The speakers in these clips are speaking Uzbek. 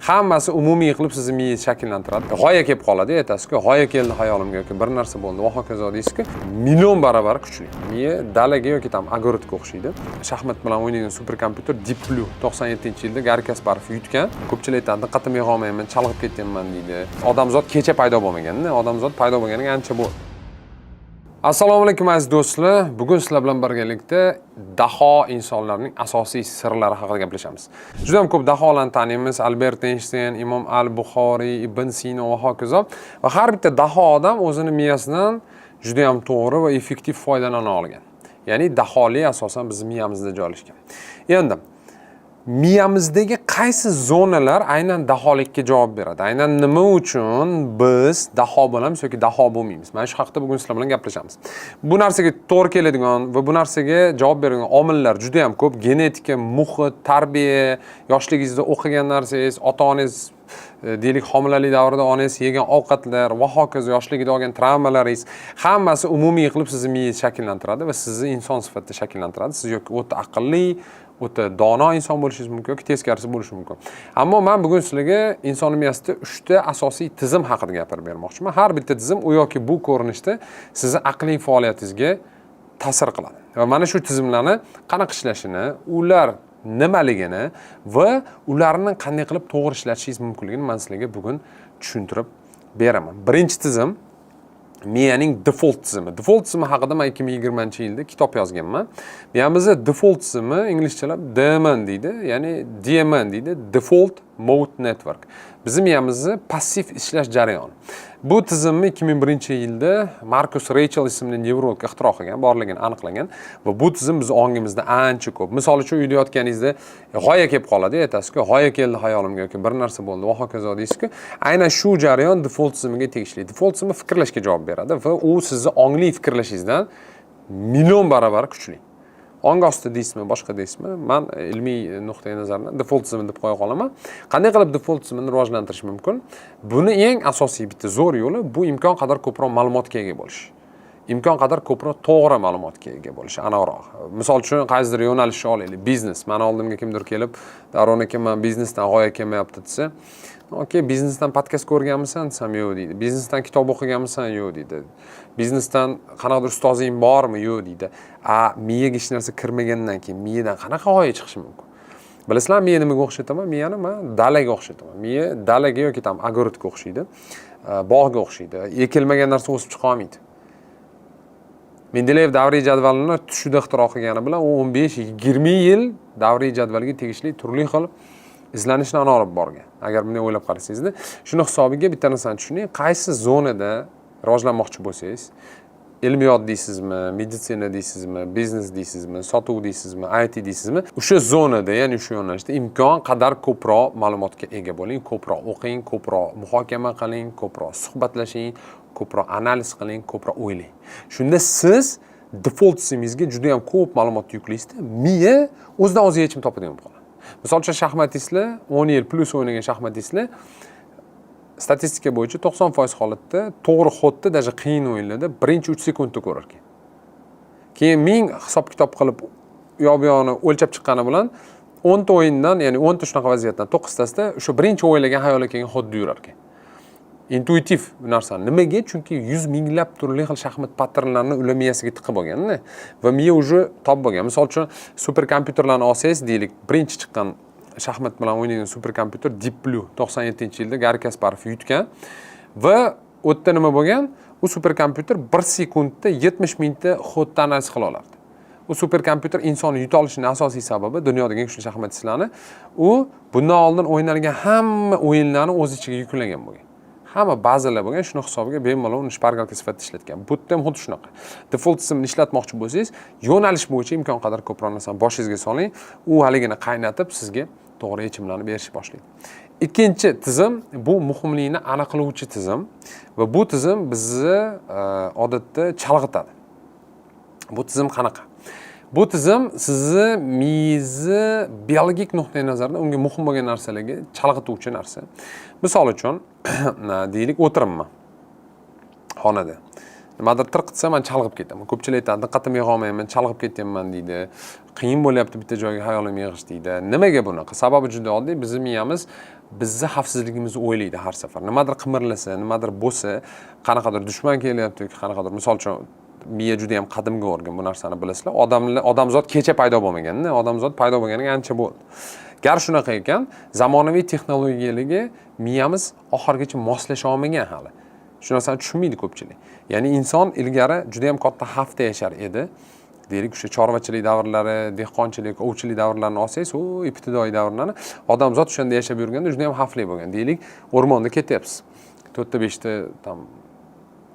Hammasi umumiy qilib sizni miyangizni shakllantiradi. G'oya kelib qoladi, aytasizku, g'oya keldi hayolimga yoki bir narsa bo'ldi va hokazo deysizku, million barobar kuchli. Miya dalaga yoki там огород ga o'xshaydi. Shaxmat bilan o'ynaydigan superkompyuter Deep Blue 97-yilda Garri Kasparov yutgan. Ko'pchilik aytadi, diqqatimni yig'a olmayman, chalg'ib ketyapman deydi. Odamzod kecha paydo bo'lmaganda, odamzod paydo bo'lganiga ancha bo'ldi. Assalomu alaykum, aziz do'stlar. Bugun sizlar bilan birgalikda daho insonlarning asosiy sirlari haqida gaplashamiz. Juda ham ko'p daholarni taniymiz. Albert Eynshteyn, Imom al-Buxoriy, Ibn Sino va hokazo. Va har bitta daho odam o'zini miyasidan juda ham to'g'ri va effektiv foydalana olgan. Ya'ni daholik asosan bizning miyamizda joylashgan. Endi miyamizdagi qaysi zonalar aynan daholikka javob beradi? Aynan nima uchun biz daho bo'lamiz yoki daho bo'lmaymiz? Mana shu haqida bugun sizlar bilan gaplashamiz. Bu narsaga to'g'ri keladigan va bu narsaga javob beradigan omillar juda ham ko'p. Genetika, muhit, tarbiya, yoshligingizda o'qigan narsangiz, ota-onangiz, deylik, homilalik davrida onangiz yegan ovqatlar va hokazo, yoshligida olgan travmalaringiz, hammasi umumiy qilib sizni miyangizni shakllantiradi va sizni inson sifatida shakllantiradi. Siz yoki o'ta aqlli, o'ta dono inson bo'lishingiz mumkin yoki teskarisi bo'lishi mumkin. Ammo man bugun sizlarga inson miyasida uchta asosiy tizim haqida gapirib bermoqchiman. Har bitta tizim u yoki bu ko'rinishda sizni aqliy faoliyatingizga ta'sir qiladi va mana shu tizimlarni qanaqa ishlashini, ular nimaligini va ularni qanday qilib to'g'ri ishlatishingiz mumkinligini man sizlarga bugun tushuntirib beraman. Birinchi tizim miyaning default tizimi. Default tizimi haqida man 2020-yilda kitob yozganman. Miyamizni default tizimi, inglizchalab DMN deydi, ya'ni DMN deydi, Default Mode Network. Bizni miyamizni passiv ishlash jarayoni. Bu tizimni 2001-yilda Markus Reychel ismli nevrolog ixtiro qilgan, borligini aniqlagan va bu tizim bizni ongimizda ancha ko'p. Misol uchun, uyda yotganingizda g'oya kelib qoladi, aytasizku, g'oya keldi hayolimga yoki bir narsa bo'ldi va hokazo deysizku, aynan shu jarayon default tizimiga tegishli. Default tizimi fikrlashga javob beradi va u sizni ongli fikrlashingizdan million barobar kuchli. Ong osti deysizmi, boshqa deysizmi, man ilmiy nuqtai nazardan default tizimi deb qo'ya qolaman. Qanday qilib default tizimini rivojlantirish mumkin? Buni eng asosiy bitta zo'r yo'li bu imkon qadar ko'proq ma'lumotga ega bo'lish, imkon qadar ko'proq to'g'ri ma'lumotga ega bo'lish aniqroq. Misol uchun, qaysidir yo'nalishni olaylik, biznes. Mani oldimga kimdir kelib, "Davron aka, man biznesdan g'oya kelmayapti", desa, "Okey, biznesdan podkast ko'rganmisan?" desam, "Yo'q", deydi. "Biznesdan kitob o'qiganmisan?" "Yo'q", deydi. "Biznesdan qanaqadir ustozing bormi?" "Yo'q", deydi. A miyaga hech narsa kirmagandan keyin miyadan qanaqa g'oya chiqishi mumkin? Bilasizlarmi, miya nimaga o'xshataman? Miyani man dalaga o'xshataman. Miya dalaga yoki там огород ga o'xshaydi, bog'ga o'xshaydi. Ekilmagan narsa o'sib chiqa olmaydi. Mendeleyev davriy jadvalini tushida ixtiro qilgani bilan u 15-20 yil davriy jadvalga tegishli turli xil izlanishlarni olib borgan, agar bunday o'ylab qarasangizda. Shuni hisobiga bitta narsani tushuning: qaysi zonada rivojlanmoqchi bo'lsangiz, ilmiyot deysizmi, meditsina deysizmi, biznes deysizmi, sotuv deysizmi, IT deysizmi, o'sha zonada, ya'ni o'sha yo'nalishda imkon qadar ko'proq ma'lumotga ega bo'ling, ko'proq o'qing, ko'proq muhokama qiling, ko'proq suhbatlashing, ko'proq analiz qiling, ko'proq o'ylang. Shunda siz default tizimingizga juda yam ko'p ma'lumot yuklaysizda, miya o'zidan o'zi yechim topadigan bo'lib qoladi. Misol uchun, shaxmatistlar, 10 yil plyus o'ynagan shaxmatistlar statistika bo'yicha 90% holatda to'g'ri ход ni даже qiyin o'yinlarda birinchi 3 sekundda ko'rar ekan. Keyin ming hisob kitob qilib, u yoq bu yog'ini o'lchab chiqqani bilan 10 ta o'yindan, ya'ni 10 ta shunaqa vaziyatdan to'qqiztasida o'sha birinchi o'ylagan xayolga kelgan ход da yurar ekan, intuitiv bu narsani. Nimaga? Chunki yuz minglab turli xil shaxmat patternlarini ular miyasiga tiqib olganda va miya уже topib olgan. Misol uchun, super kompyuterlarni olsangiz, deylik, birinchi chiqqan shaxmat bilan o'ynaydigan super kompyuter Deep Blue 97-yilda Garri Kasparov yutgan va u yerda nima bo'lgan? U super kompyuter bir sekundda 70 mingta ход ni analiz qila olardi. U super kompyuter insonni yuta olishini asosiy sababi, dunyodagi eng kuchli shaxmatchilarni, u bundan oldin o'ynalgan hamma o'yinlarni o'z ichiga yuklagan bo'lgan, hamma bazalar bo'lgan. Shuni hisobiga bemalol uni shpargalka sifatida ishlatgan. Bu yerda ham xuddi shunaqa. Default tizimni ishlatmoqchi bo'lsangiz, yo'nalish bo'yicha imkon qadar ko'proq narsani boshingizga soling, u haligini qaynatib, sizga to'g'ri yechimlarni berishni boshlaydi. Ikkinchi tizim bu muhimlikni aniqlovchi tizim va bu tizim bizni odatda chalg'itadi. Bu tizim qanaqa? Bu tizim sizni miyangizni biologik nuqtai nazardan unga muhim bo'lgan narsalarga chalg'ituvchi narsa. Misol uchun, deylik, o'tiribman xonada, nimadir tirqitsa, man chalg'ib ketaman. Ko'pchilik aytadi, "Diqqatimni yig'a olmayman, chalg'ib ketyapman", deydi, "Qiyin bo'lyapti bitta joyga hayolimni yig'ish", deydi. Nimaga bunaqa? Sababi juda oddiy: bizni miyamiz Bizni xavfsizligimizni o'ylaydi har safar. Nimadir qimirlasa, nimadir bo'lsa, qanaqadir dushman kelyapti yoki qanaqadir, misol uchun, miya juda yam qadimgi organ, bu narsani bilasizlar. Odamlar, odamzod kecha paydo bo'lmaganda, odamzod paydo bo'lganiga ancha bo'ldi. Gar shunaqa ekan, zamonaviy texnologiyalarga miyamiz oxirigacha moslasha olmagan hali. Shu narsani tushunmaydi ko'pchilik. Ya'ni inson ilgari juda yam katta xavfda yashar edi. Deylik, o'sha chorvachilik davrlari, dehqonchilik, ovchilik davrlarini olsangiz, u ibtidoiy davrlarni, odamzod o'shanda yashab yurganda juda yam xavfli bo'lgan. Deylik, o'rmonda ketyapsiz, to'rtta, beshta там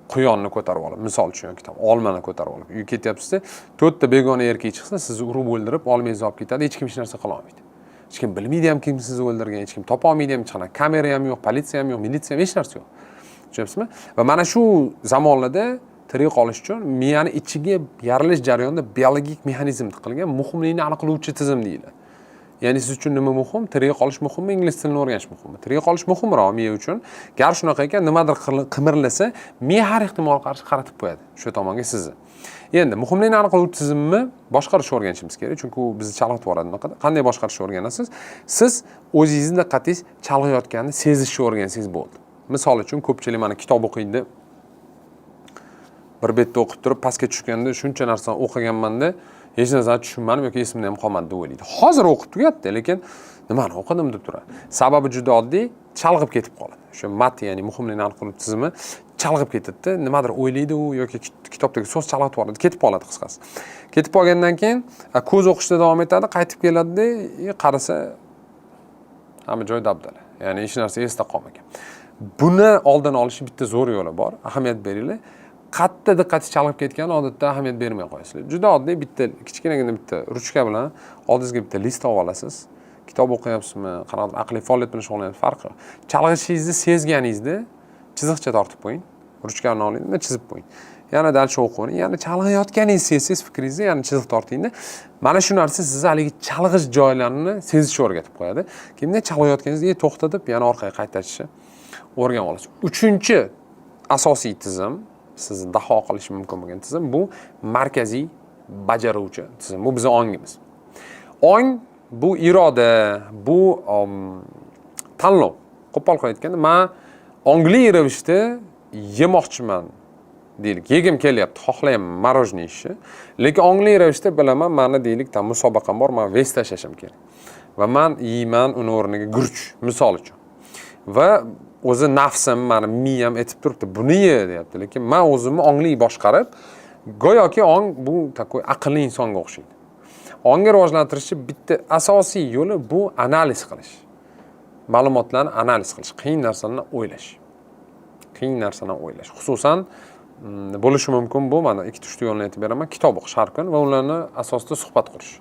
quyonni ko'tarib olib, misol uchun, yoki там olmani ko'tarib olib uyga ketyapsizda, to'rtta begona erkak chiqsa, sizni urib o'ldirib, olmangizni olib ketadi. Hech kim hech narsa qila olmaydi, hech kim bilmaydi ham kim sizni o'ldirgan, hech kim topa olmaydi ham. Hech qanaqa kamera ham yo'q, politsiya ham yo'q, militsiya ham, hech narsa yo'q, tushunyapsizmi? Va mana shu zamonlarda tirik qolish uchun miyani ichiga yaralish jarayonida biologik mexanizm tiqilgan, muhimlikni aniqlovchi tizim deyiladi. Ya'ni siz uchun nima muhim? Tirik qolish muhimmi, ingliz tilini o'rganish muhimmi? Tirik qolish muhimroq miya uchun. Gar shunaqa ekan, nimadir qimirlasa, miya har ehtimolga qarshi qaratib qo'yadi o'sha tomonga sizni. Endi muhimlikni aniqlovchi tizimni boshqarishni o'rganishimiz kerak, chunki u bizni chalg'itib yuboradi. Bunaqada qanday boshqarishni o'rganasiz? Siz o'zingizni diqqatingiz chalg'iyotganini sezishni o'rgansangiz bo'ldi. Misol uchun, ko'pchilik mana kitob o'qiydi, bir betda o'qib turib, pastga tushganda shuncha narsani o'qiganmanda, hech narsani tushunmadim yoki esimda ham qolmadi deb o'ylaydi. Hozir o'qib tugatdi, lekin nimani o'qidim deb turadi. Sababi juda oddiy: chalg'ib ketib qoladi o'sha MAT, ya'ni muhimlikni aniqlovchi tizimi chalg'ib ketadida, nimadir o'ylaydi u yoki kitobdagi so'z chalg'itib yuboradi, ketib qoladi. Qisqasi, ketib qolgandan keyin ko'z o'qishda davom etadi, qaytib keladida и qarasa, hamma joy dabdala, ya'ni hech narsa esda qolmagan. Buni oldini olishni bitta zo'r yo'li bor, ahamiyat beringlar. Qayerda diqqatingiz chalg'ib ketgani odatda ahamiyat bermay qo'yasizlar. Juda oddiy, bitta kichkinagina bitta ruchka bilan oldingizga bitta list olib olasiz. Kitob o'qiyapsizmi, qanaqadir aqliy faoliyat bilan shug'ullanyapsiz, farqi yo'q. Chalg'ishingizni sezganingizda chiziqcha tortib qo'ying, ruchkani oling va chizib qo'ying. Yana дальше o'qing. Yana chalg'iyotganingizni sezsangiz fikringizda, yana chiziq tortingda. Mana shu narsa sizni haligi chalg'ish joylarini sezishni o'rgatib qo'yadi. Keyin chalg'iyotganingizda to'xtatib, yana orqaga qaytarishni o'rganib olasiz. Uchinchi asosiy tizim, sizni daho qilishi mumkin bo'lgan tizim, bu markaziy bajaruvchi tizim. Bu bizni ongimiz. Ong bu iroda, bu tanlov. Qo'pol qilib aytganda, man ongli ravishda yemoqchiman, deylik, yegim kelyapti, xohlayapman мороженое yeyishni, lekin ongli ravishda bilaman, mani, deylik, там musobaqam bor, man вес tashlashim kerak va man yeyman uni o'rniga guruch, misol uchun. Va o'zi nafsim, mani miyam aytib turibdi, buni ye deyapti, lekin man o'zimni ongli boshqarib, go'yoki ong bu такой aqlli insonga o'xshaydi. Ongni rivojlantirishni bitta asosiy yo'li bu analiz qilish, ma'lumotlarni analiz qilish, qiyin narsalarni o'ylash, qiyin narsani o'ylash. Xususan, bo'lishi mumkin bu, mana ikkita, uchta yo'lni aytib beraman: kitob o'qish har kun va ularni asosida suhbat qurish.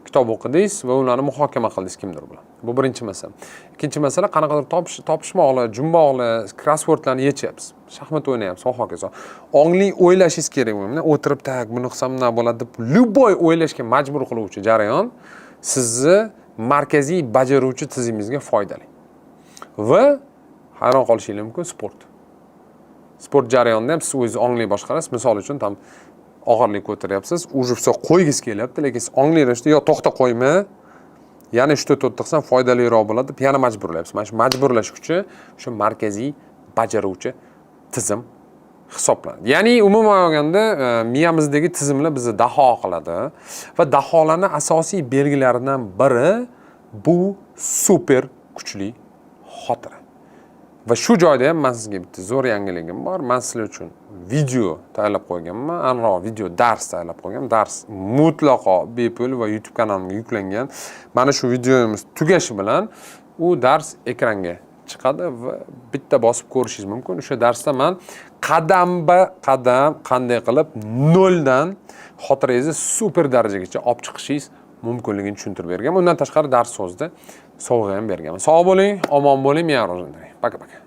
Kitob o'qidingiz va ularni muhokama qildingiz kimdir bilan, bu birinchi masala. Ikkinchi masala, qanaqadir topishmoqlar, jumboqlar, krossvordlarni yechyapsiz, shaxmat o'ynayapsiz va hokazo. Ongli o'ylashingiz kerak. Buni o'tirib, так, buni qilsam nima bo'ladi deb любой o'ylashga majbur qiluvchi jarayon sizni markaziy bajaruvchi tizimingizga foydali. Va hayron qolishinglar mumkin, sport. Sport jarayonida ham siz o'zingizni ongli boshqarasiz. Misol uchun, там og'irlik ko'taryapsiz, уже все, qo'ygingiz kelyapti, lekin siz ongli ravishda yo to'xta, qo'yma, yana uchta, to'rtta qilsam foydaliroq bo'ladi deb yana majburlayapsiz. Mana shu majburlash kuchi o'sha markaziy bajaruvchi tizim hisoblanadi. Ya'ni umuman olganda, miyamizdagi tizimlar bizni daho qiladi va daholarni asosiy belgilaridan biri bu super kuchli xotira. Va shu joyda ham man sizga bitta zo'r yangiligim bor. Man sizlar uchun video tayyorlab qo'yganman, aniqroq video dars tayyorlab qo'yganman. Dars mutlaqo bepul va YouTube kanalimga yuklangan. Mana shu videomiz tugashi bilan u dars ekranga chiqadi va bitta bosib ko'rishingiz mumkin. O'sha darsda man qadamba qadam qanday qilib noldan xotirangizni super darajagacha olib chiqishingiz mumkinligini tushuntirib berganman. Undan tashqari, dars so'zida sovg'a ham berganman. Sog' bo'ling, omon bo'ling, miyani rivojlantiring. Пока, пока.